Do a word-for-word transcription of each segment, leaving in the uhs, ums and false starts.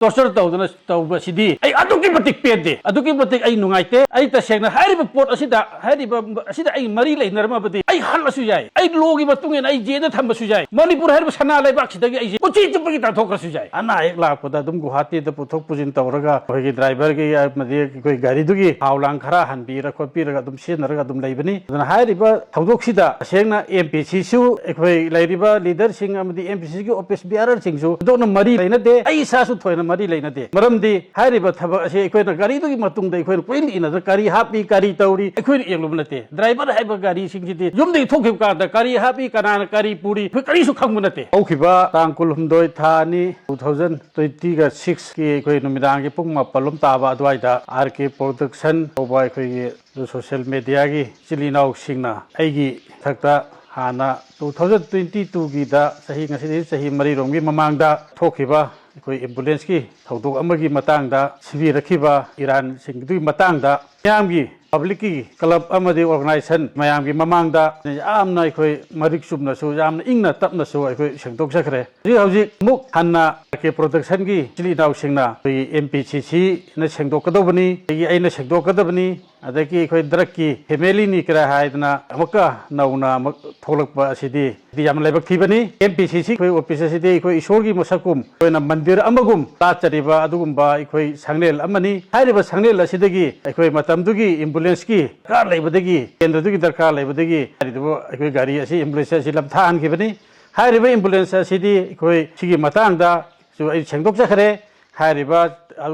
Torture ꯇꯧꯗꯅ ꯇꯧꯕꯁꯤꯗꯤ ꯑꯩ ꯑꯗꯨꯛꯀꯤ ꯃꯇꯤꯛ ꯄꯦꯟꯗꯦ, ꯑꯗꯨꯛꯀꯤ ꯃꯇꯤꯛ ꯑꯩ ꯅꯨꯡꯉꯥꯏꯇꯦ꯫ ꯑꯩ ꯇꯁꯦꯡꯅ ꯍꯥꯏꯔꯤꯕ ꯄꯣꯠ ꯑꯁꯤꯗ, ꯍꯥꯏꯔꯤꯕ ꯑꯁꯤꯗ ꯑꯩ ꯃꯔꯤ ꯂꯩꯅꯔꯝꯃꯕꯗꯤ ꯑꯩ ꯍꯜꯂꯁꯨ ꯌꯥꯏ, ꯑꯩ ꯂꯣꯒꯤ ꯃꯇꯨꯡ ꯏꯟꯅ ꯑꯩ ꯖꯦꯜꯗ ꯊꯝꯕꯁꯨ ꯌꯥꯏ, ꯃꯅꯤꯄꯨꯔ ꯍꯥꯏꯔꯤꯕ ꯁꯅꯥ ꯂꯩꯕꯥꯛꯁꯤꯗꯒꯤ ꯑꯩꯁꯦ ꯄꯨꯟꯁꯤ ꯆꯨꯞꯄꯒꯤ ꯇꯥꯟꯊꯣꯛꯈ꯭ꯔꯁꯨ ꯌꯥꯏ꯫ ꯑꯅꯥ ꯑꯌꯦꯛ ꯂꯥꯛꯄꯗ ꯑꯗꯨꯝ ꯒꯨꯋꯥꯍꯥꯇꯤꯗ ꯄꯨꯊꯣꯛ ꯄꯨꯁꯤꯟ ꯇꯧꯔꯒ ꯑꯩꯈꯣꯏꯒꯤ ꯗ꯭ꯔꯥꯏꯚꯔꯒꯤ ꯑꯃꯗꯤ ꯑꯩꯈꯣꯏ ꯒꯥꯔꯤꯗꯨꯒꯤ ꯊꯥꯎ ꯂꯥꯡ ꯈꯔ ꯍꯟꯕꯤꯔ ꯈꯣꯠꯄꯤꯔꯒ ꯑꯗꯨꯝ ꯁꯤꯖꯤꯟꯅꯔꯒ ꯑꯗꯨꯝ ꯂꯩꯕꯅꯤ꯫ ꯑꯗꯨꯅ ꯍꯥꯏꯔꯤꯕ ꯊꯧꯗꯣꯛꯁꯤꯗ ꯇꯁꯦꯡꯅ ꯑꯦꯝ ꯄꯤ ꯁꯤꯁꯨ, ꯑꯩꯈꯣꯏ ꯂꯩꯔꯤꯕ ꯂꯤꯗꯔꯁꯤꯡ ꯑꯃꯗꯤ ꯑꯦꯝ ꯄꯤ ꯁꯤꯒꯤ ꯑꯣꯐꯤꯁ ꯕꯤꯌꯥꯔꯔꯁꯤꯡꯁꯨ ꯊꯣꯏꯗꯣꯛꯅ ꯃꯔꯤ ꯂꯩꯅꯗꯦ, ꯑꯩ ꯏꯁꯥꯁꯨ ꯊꯣꯏꯅ ꯃꯔꯤ ꯂꯩꯅꯗꯦ꯫ ꯃꯔꯝꯗꯤ ꯍꯥꯏꯔꯤꯕ ꯊꯕꯛ ꯑꯁꯤ ꯑꯩꯈꯣꯏꯅ ꯒꯥꯔꯤꯗꯨꯒꯤ ꯃꯇꯨꯡꯗ ꯑꯩꯈꯣꯏꯅ ꯀꯣꯏꯏꯟ ꯏꯟꯅꯗꯅ ꯀꯔꯤ ꯍꯥꯞꯄꯤ, ꯀꯔꯤ ꯇꯧꯔꯤ, ꯑꯩꯈꯣꯏꯅ ꯌꯦꯡꯂꯨꯕ ꯅꯠꯇꯦ꯫ ꯗ꯭ꯔꯥꯏꯚꯔ ꯍꯥꯏꯕ ꯒꯥꯔꯤꯁꯤꯡꯁꯤꯗꯤ ꯌꯨꯝꯗꯒꯤ ꯊꯣꯛꯈꯤꯕ ꯀꯥꯟꯗ ꯀꯔꯤ ꯍꯥꯞꯄꯤ, ꯀꯅꯥꯅ ꯀꯔꯤ ꯄꯨꯔꯤ, ꯑꯩꯈꯣꯏ ꯀꯔꯤꯁꯨ ꯈꯪꯕ ꯅꯠꯇꯦ꯫ ꯍꯧꯈꯤꯕ ꯇꯥꯡ ꯀꯨꯟꯍꯨꯝꯗꯣꯏ ꯊꯥ ꯑꯅꯤ two thousand twenty-sixꯀꯤ ꯑꯩꯈꯣꯏ ꯅꯨꯃꯤꯗꯥꯡꯒꯤ ꯄꯨꯡ ꯃꯥꯄꯜ ꯂꯣꯝ ꯇꯥꯕ ꯑꯗꯨꯋꯥꯏꯗ ꯑꯥꯔ ꯀꯦ ꯄ꯭ꯔꯣꯗꯛꯁꯟ ꯀꯧꯕ ꯑꯩꯈꯣꯏꯒꯤ ꯁꯣꯁꯤꯌꯦꯜ ꯃꯦꯗꯤꯌꯥꯒꯤ ꯏꯆꯤꯜ ꯏꯅꯥꯎꯁꯤꯡꯅ ꯑꯩꯒꯤ ꯏꯊꯛꯇ ꯍꯥꯟꯅ two thousand twenty twoꯒꯤꯗ, ꯆꯍꯤ, ꯉꯁꯤꯗꯒꯤ ꯆꯍꯤ ꯃꯔꯤꯔꯣꯝꯒꯤ ꯃꯃꯥꯡꯗ ꯊꯣꯛꯈꯤꯕ ꯑꯩꯈꯣꯏ ꯑꯦꯝꯕꯨꯂꯦꯟꯁꯀꯤ ꯊꯧꯗꯣꯛ ꯑꯃꯒꯤ ꯃꯇꯥꯡꯗ ꯁꯤꯕꯤꯔꯛꯈꯤꯕ ꯏꯔꯥꯟꯁꯤꯡꯗꯨꯒꯤ ꯃꯇꯥꯡꯗ ꯃꯤꯌꯥꯝꯒꯤ, ꯄꯕ꯭ꯂꯤꯛꯀꯤ ꯀ꯭ꯂꯕ ꯑꯃꯗꯤ ꯑꯣꯔꯒꯅꯥꯏꯖꯦꯁꯟ ꯃꯌꯥꯝꯒꯤ ꯃꯃꯥꯡꯗ ꯌꯥꯝꯅ ꯑꯩꯈꯣꯏ ꯃꯔꯤꯛ ꯆꯨꯝꯅꯁꯨ ꯌꯥꯝꯅ ꯏꯪꯅ ꯇꯞꯅꯁꯨ ꯑꯩꯈꯣꯏ ꯁꯦꯡꯗꯣꯛꯆꯈ꯭ꯔꯦ꯫ ꯍꯧꯖꯤꯛ ꯍꯧꯖꯤꯛ ꯑꯃꯨꯛ ꯍꯟꯅ ꯑꯥꯔ ꯀꯦ ꯄ꯭ꯔꯣꯗꯛꯁꯟꯒꯤ ꯏꯆꯤꯜ ꯏꯅꯥꯎꯁꯤꯡꯅ ꯑꯩꯈꯣꯏꯒꯤ ꯑꯦꯝ ꯄꯤ ꯁꯤ ꯁꯤꯅ ꯁꯦꯡꯗꯣꯛꯀꯗꯧꯕꯅꯤ, ꯑꯗꯒꯤ ꯑꯩꯅ ꯁꯦꯡꯗꯣꯛꯀꯗꯕꯅꯤ, ꯑꯗꯒꯤ ꯑꯩꯈꯣꯏ ꯗ꯭ꯔꯒꯀꯤ ꯐꯦꯃꯤꯂꯤꯅꯤ ꯀꯔꯥꯏ ꯍꯥꯏꯗꯅ ꯑꯃꯨꯛꯀ ꯅꯧꯅ ꯑꯃꯨꯛ ꯊꯣꯛꯂꯛꯄ ꯑꯁꯤꯗꯤ ꯌꯥꯝꯅ ꯂꯥꯏꯕꯛ ꯊꯤꯕꯅꯤ꯫ ꯑꯦꯝ ꯄꯤ ꯁꯤ ꯁꯤ ꯑꯩꯈꯣꯏ ꯑꯣꯐꯤꯁ ꯑꯁꯤꯗꯤ ꯑꯩꯈꯣꯏ ꯏꯁꯣꯔꯒꯤ ꯃꯁꯛꯀꯨꯝ, ꯑꯩꯈꯣꯏꯅ ꯃꯟꯗꯤꯔ ꯑꯃꯒꯨꯝ ꯂꯥꯠꯆꯔꯤꯕ ꯑꯗꯨꯒꯨꯝꯕ ꯑꯩꯈꯣꯏ ꯁꯪꯂꯦꯟ ꯑꯃꯅꯤ꯫ ꯍꯥꯏꯔꯤꯕ ꯁꯪꯂꯦꯟ ꯑꯁꯤꯗꯒꯤ ꯑꯩꯈꯣꯏ ꯃꯇꯝꯗꯨꯒꯤ ꯑꯦꯝꯕꯨꯂꯦꯟꯁꯀꯤ ꯗꯔꯀꯥꯔ ꯂꯩꯕꯗꯒꯤ, ꯀꯦꯟꯗ꯭ꯔꯗꯨꯒꯤ ꯗꯔꯀꯥꯔ ꯂꯩꯕꯗꯒꯤ ꯍꯥꯏꯔꯤꯕ ꯑꯩꯈꯣꯏ ꯒꯥꯔꯤ ꯑꯁꯤ, ꯑꯦꯝꯕꯨꯂꯦꯟꯁ ꯑꯁꯤ ꯂꯝꯊꯥꯍꯟꯈꯤꯕꯅꯤ꯫ ꯍꯥꯏꯔꯤꯕ ꯑꯦꯝꯕꯨꯂꯦꯟꯁ ꯑꯁꯤꯗꯤ ꯑꯩꯈꯣꯏ ꯁꯤꯒꯤ ꯃꯇꯥꯡꯗꯁꯨ ꯑꯩ ꯁꯦꯡꯗꯣꯛꯆꯈ꯭ꯔꯦ꯫ ꯍꯥꯏꯔꯤꯕ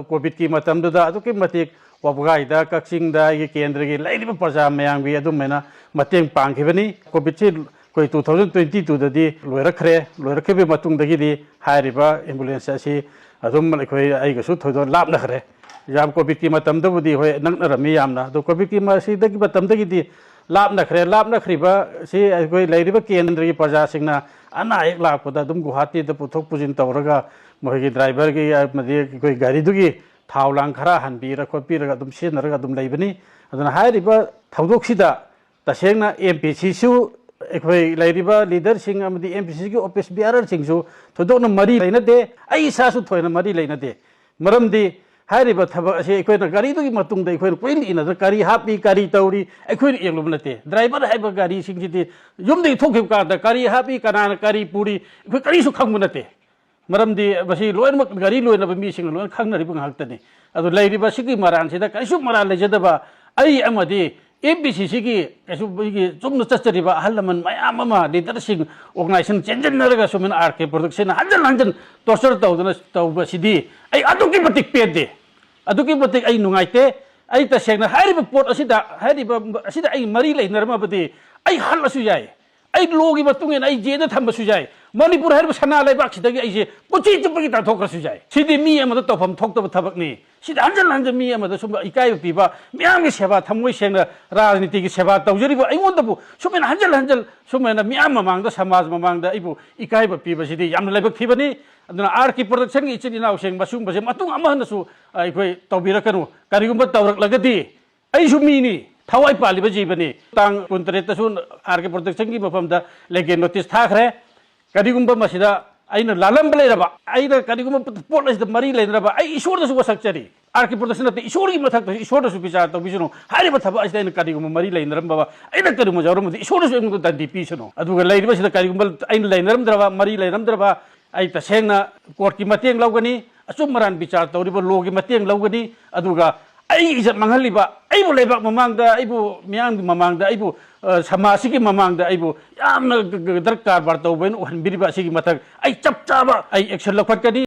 ꯀꯣꯚꯤꯗꯀꯤ ꯃꯇꯝꯗꯨꯗ ꯑꯗꯨꯛꯀꯤ ꯃꯇꯤꯛ ꯋꯥꯕꯒꯥꯏꯗ, ꯀꯛꯆꯤꯡꯗ ꯑꯩꯒꯤ ꯀꯦꯟꯗ꯭ꯔꯒꯤ ꯂꯩꯔꯤꯕ ꯄ꯭ꯔꯖꯥ ꯃꯌꯥꯝꯒꯤ ꯑꯗꯨꯃꯥꯏꯅ ꯃꯇꯦꯡ ꯄꯥꯡꯈꯤꯕꯅꯤ꯫ ꯀꯣꯚꯤꯗꯁꯤ ꯑꯩꯈꯣꯏ two thousand twenty twoꯗꯗꯤ ꯂꯣꯏꯔꯛꯈ꯭ꯔꯦ꯫ ꯂꯣꯏꯔꯛꯈꯤꯕꯒꯤ ꯃꯇꯨꯡꯗꯒꯤꯗꯤ ꯍꯥꯏꯔꯤꯕ ꯑꯦꯝꯕꯨꯂꯦꯟꯁ ꯑꯁꯤ ꯑꯗꯨꯝ ꯑꯩꯈꯣꯏ, ꯑꯩꯒꯁꯨ ꯊꯣꯏꯗꯣꯛ ꯂꯥꯞꯅꯈ꯭ꯔꯦ꯫ ꯌꯥꯝ ꯀꯣꯚꯤꯗꯀꯤ ꯃꯇꯝꯗꯕꯨꯗꯤ ꯍꯣꯏ ꯅꯛꯅꯔꯝꯃꯤ ꯌꯥꯝꯅ, ꯑꯗꯣ ꯀꯣꯚꯤꯗꯀꯤ ꯃꯁꯤꯗꯒꯤ ꯃꯇꯝꯗꯒꯤꯗꯤ ꯂꯥꯞꯅꯈ꯭ꯔꯦ꯫ ꯂꯥꯞꯅꯈ꯭ꯔꯤꯕ ꯁꯤ ꯑꯩꯈꯣꯏ ꯂꯩꯔꯤꯕ ꯀꯦꯟꯗ꯭ꯔꯒꯤ ꯄ꯭ꯔꯖꯥꯁꯤꯡꯅ ꯑꯅꯥ ꯑꯌꯦꯛ ꯂꯥꯛꯄꯗ ꯑꯗꯨꯝ ꯒꯨꯋꯥꯍꯥꯇꯤꯗ ꯄꯨꯊꯣꯛ ꯄꯨꯁꯤꯟ ꯇꯧꯔꯒ ꯃꯈꯣꯏꯒꯤ ꯗ꯭ꯔꯥꯏꯚꯔꯒꯤ ꯑꯃꯗꯤ ꯑꯩꯈꯣꯏ ꯒꯥꯔꯤꯗꯨꯒꯤ ꯊꯥꯎ ꯂꯥꯡ ꯈꯔ ꯍꯟꯕꯤꯔ ꯈꯣꯠꯄꯤꯔꯒ ꯑꯗꯨꯝ ꯁꯤꯖꯤꯟꯅꯔꯒ ꯑꯗꯨꯝ ꯂꯩꯕꯅꯤ꯫ ꯑꯗꯨꯅ ꯍꯥꯏꯔꯤꯕ ꯊꯧꯗꯣꯛꯁꯤꯗ ꯇꯁꯦꯡꯅ ꯑꯦꯝ ꯄꯤ ꯁꯤꯁꯨ ꯑꯩꯈꯣꯏ ꯂꯩꯔꯤꯕ ꯂꯤꯗꯔꯁꯤꯡ ꯑꯃꯗꯤ ꯑꯦꯝ ꯄꯤ ꯁꯤꯒꯤ ꯑꯣꯐꯤꯁ ꯕꯤꯌꯥꯔꯔꯁꯤꯡꯁꯨ ꯊꯣꯏꯗꯣꯛꯅ ꯃꯔꯤ ꯂꯩꯅꯗꯦ꯫ ꯑꯩ ꯏꯁꯥꯁꯨ ꯊꯣꯏꯅ ꯃꯔꯤ ꯂꯩꯅꯗꯦ꯫ ꯃꯔꯝꯗꯤ ꯍꯥꯏꯔꯤꯕ ꯊꯕꯛ ꯑꯁꯤ ꯑꯩꯈꯣꯏꯅ ꯒꯥꯔꯤꯗꯨꯒꯤ ꯃꯇꯨꯡꯗ ꯑꯩꯈꯣꯏꯅ ꯀꯣꯏꯏꯟ ꯏꯟꯅꯗꯅ ꯀꯔꯤ ꯍꯥꯞꯄꯤ, ꯀꯔꯤ ꯇꯧꯔꯤ, ꯑꯩꯈꯣꯏꯅ ꯌꯦꯡꯂꯨꯕ ꯅꯠꯇꯦ꯫ ꯗ꯭ꯔꯥꯏꯚꯔ ꯍꯥꯏꯕ ꯒꯥꯔꯤꯁꯤꯡꯁꯤꯗꯤ ꯌꯨꯝꯗꯒꯤ ꯊꯣꯛꯈꯤꯕ ꯀꯥꯟꯗ ꯀꯔꯤ ꯍꯥꯞꯄꯤ, ꯀꯅꯥꯅ ꯀꯔꯤ ꯄꯨꯔꯤ, ꯑꯩꯈꯣꯏ ꯀꯔꯤꯁꯨ ꯈꯪꯕ ꯅꯠꯇꯦ꯫ ꯃꯔꯝꯗꯤ ꯃꯁꯤ ꯂꯣꯏꯅꯃꯛ ꯒꯥꯔꯤ ꯂꯣꯏꯅꯕ ꯃꯤꯁꯤꯡꯅ ꯂꯣꯏꯅ ꯈꯪꯅꯔꯤꯕ ꯉꯥꯛꯇꯅꯤ꯫ ꯑꯗꯨ ꯂꯩꯔꯤꯕ ꯁꯤꯒꯤ ꯃꯔꯥꯟꯁꯤꯗ ꯀꯔꯤꯁꯨ ꯃꯔꯥꯜ ꯂꯩꯖꯗꯕ ꯑꯩ ꯑꯃꯗꯤ ꯑꯦꯝ ꯕꯤ ꯁꯤ ꯁꯤꯒꯤ ꯀꯩꯁꯨ ꯑꯩꯈꯣꯏꯒꯤ ꯆꯨꯝꯅ ꯆꯠꯆꯔꯤꯕ ꯑꯍꯜ ꯂꯃꯟ ꯃꯌꯥꯝ ꯑꯃ, ꯂꯤꯗꯔꯁꯤꯡ, ꯑꯣꯔꯒꯅꯥꯏꯖꯦꯁꯟ ꯆꯦꯟꯁꯤꯟꯅꯔꯒ ꯁꯨꯃꯥꯏꯅ ꯑꯥꯔ ꯀꯦ ꯄ꯭ꯔꯗꯛꯁꯟꯅ ꯍꯟꯖꯤꯟ ꯍꯟꯖꯤꯟ ꯇꯣꯔꯆꯔ ꯇꯧꯗꯅ ꯇꯧꯕꯁꯤꯗꯤ ꯑꯩ ꯑꯗꯨꯛꯀꯤ ꯃꯇꯤꯛ ꯄꯦꯟꯗꯦ, ꯑꯗꯨꯛꯀꯤ ꯃꯇꯤꯛ ꯑꯩ ꯅꯨꯡꯉꯥꯏꯇꯦ꯫ ꯑꯩ ꯇꯁꯦꯡꯅ ꯍꯥꯏꯔꯤꯕ ꯄꯣꯠ ꯑꯁꯤꯗ, ꯍꯥꯏꯔꯤꯕ ꯑꯁꯤꯗ ꯑꯩ ꯃꯔꯤ ꯂꯩꯅꯔꯝꯃꯕꯗꯤ ꯑꯩ ꯍꯜꯂꯁꯨ ꯌꯥꯏ, ꯑꯩ ꯂꯣꯒꯤ ꯃꯇꯨꯡ ꯏꯟꯅ ꯑꯩ ꯖꯦꯗ ꯊꯝꯕꯁꯨ ꯌꯥꯏ꯫ ꯃꯅꯤꯄꯨꯔ ꯍꯥꯏꯔꯤꯕ ꯁꯅꯥ ꯂꯩꯕꯥꯛꯁꯤꯗꯒꯤ ꯑꯩꯁꯦ ꯄꯨꯟꯁꯤ ꯆꯨꯞꯄꯒꯤ ꯇꯥꯟꯊꯣꯛꯈ꯭ꯔꯁꯨ ꯌꯥꯏ꯫ ꯁꯤꯗꯤ ꯃꯤ ꯑꯃꯗ ꯇꯧꯐꯝ ꯊꯣꯛꯇꯕ ꯊꯕꯛꯅꯤ꯫ ꯁꯤꯗ ꯍꯟꯖꯤꯟ ꯍꯟꯖꯤꯟ ꯃꯤ ꯑꯃꯗ ꯁꯨꯝꯕ ꯏꯀꯥꯏꯕ ꯄꯤꯕ, ꯃꯤꯌꯥꯝꯒꯤ ꯁꯦꯕꯥ, ꯊꯃꯣꯏ ꯁꯦꯡꯅ ꯔꯥꯖꯅꯤꯇꯤꯒꯤ ꯁꯦꯕꯥ ꯇꯧꯖꯔꯤꯕ ꯑꯩꯉꯣꯟꯗꯕꯨ ꯁꯨꯃꯥꯏꯅ ꯍꯟꯖꯤꯟ ꯍꯟꯖꯤꯟ ꯁꯨꯃꯥꯏꯅ ꯃꯤꯌꯥꯝ ꯃꯃꯥꯡꯗ, ꯁꯃꯥꯖ ꯃꯃꯥꯡꯗ ꯑꯩꯕꯨ ꯏꯀꯥꯏꯕ ꯄꯤꯕꯁꯤꯗꯤ ꯌꯥꯝꯅ ꯂꯥꯏꯕꯛ ꯊꯤꯕꯅꯤ꯫ ꯑꯗꯨꯅ ꯑꯥꯔ ꯀꯦ ꯄ꯭ꯔꯗꯛꯁꯟꯒꯤ ꯏꯆꯤꯟ ꯏꯅꯥꯎꯁꯤꯡ, ꯃꯁꯤꯒꯨꯝꯕꯁꯦ ꯃꯇꯨꯡ ꯑꯃ ꯍꯟꯅꯁꯨ ꯑꯩꯈꯣꯏ ꯇꯧꯕꯤꯔꯛꯀꯅꯨ꯫ ꯀꯔꯤꯒꯨꯝꯕ ꯇꯧꯔꯛꯂꯒꯗꯤ ꯑꯩꯁꯨ ꯃꯤꯅꯤ, ꯊꯋꯥꯏ ꯄꯥꯜꯂꯤꯕ ꯖꯤꯕꯅꯤ꯫ ꯇꯥꯡ ꯀꯨꯟꯇꯔꯦꯠꯇꯁꯨ ꯑꯥꯔ ꯀꯦ ꯄ꯭ꯔꯗꯛꯁꯟꯒꯤ ꯃꯐꯝꯗ ꯂꯩꯀꯦ ꯅꯣꯇꯤꯁ ꯊꯥꯈ꯭ꯔꯦ꯫ ꯀꯔꯤꯒꯨꯝꯕ ꯃꯁꯤꯗ ꯑꯩꯅ ꯂꯥꯜꯂꯝꯕ ꯂꯩꯔꯕ, ꯑꯩꯅ ꯀꯔꯤꯒꯨꯝꯕ ꯄꯣꯠ ꯑꯁꯤꯗ ꯃꯔꯤ ꯂꯩꯅꯔꯕ, ꯑꯩ ꯏꯁꯣꯔꯗꯁꯨ ꯋꯥꯁꯛꯆꯔꯤ꯫ ꯑꯥꯔ ꯀꯦ ꯄ꯭ꯔꯗꯛꯁꯟ ꯅꯠꯇꯦ, ꯏꯁꯣꯔꯒꯤ ꯃꯊꯛꯇꯁꯨ ꯏꯁꯣꯔꯗꯁꯨ ꯕꯤꯆꯥꯔ ꯇꯧꯕꯤꯁꯅꯨ꯫ ꯍꯥꯏꯔꯤꯕ ꯊꯕꯛ ꯑꯁꯤꯗ ꯑꯩꯅ ꯀꯔꯤꯒꯨꯝꯕ ꯃꯔꯤ ꯂꯩꯅꯔꯝꯕ, ꯑꯩꯅ ꯀꯔꯤꯒꯨꯝꯕ ꯌꯥꯎꯔꯝꯕꯗꯤ ꯏꯁꯣꯔꯅꯁꯨ ꯑꯩꯉꯣꯟꯗ ꯗꯟꯗꯤ ꯄꯤꯁꯅꯨ꯫ ꯑꯗꯨꯒ ꯂꯩꯔꯤꯕꯁꯤꯗ ꯀꯔꯤꯒꯨꯝꯕ ꯑꯩꯅ ꯂꯩꯅꯔꯝꯗ꯭ꯔꯕ, ꯃꯔꯤ ꯂꯩꯅꯔꯝꯗ꯭ꯔꯕ, ꯑꯩ ꯇꯁꯦꯡꯅ ꯀꯣꯔꯠꯀꯤ ꯃꯇꯦꯡ ꯂꯧꯒꯅꯤ, ꯑꯆꯨꯝ ꯑꯔꯥꯟ ꯕꯤꯆꯥꯔ ꯇꯧꯔꯤꯕ ꯂꯣꯒꯤ ꯃꯇꯦꯡ ꯂꯧꯒꯅꯤ꯫ ꯑꯗꯨꯒ ꯑꯩ ꯏꯖꯠ ꯃꯥꯡꯍꯜꯂꯤꯕ, ꯑꯩꯕꯨ ꯂꯩꯕꯥꯛ ꯃꯃꯥꯡꯗ, ꯑꯩꯕꯨ ꯃꯤꯌꯥꯝꯒꯤ ꯃꯃꯥꯡꯗ, ꯑꯩꯕꯨ, ꯑ, ꯁꯃꯥꯖꯁꯤꯒꯤ ꯃꯃꯥꯡꯗ ꯑꯩꯕꯨ ꯌꯥꯝꯅ ꯗ꯭ꯔꯒ ꯀꯔꯕꯥꯔ ꯇꯧꯕ ꯍꯥꯏꯅ ꯎꯍꯟꯕꯤꯔꯤꯕ ꯑꯁꯤꯒꯤ ꯃꯊꯛ ꯑꯩ ꯆꯞ ꯆꯥꯕ ꯑꯩ ꯑꯦꯛꯁꯟ ꯂꯧꯈꯠꯀꯅꯤ꯫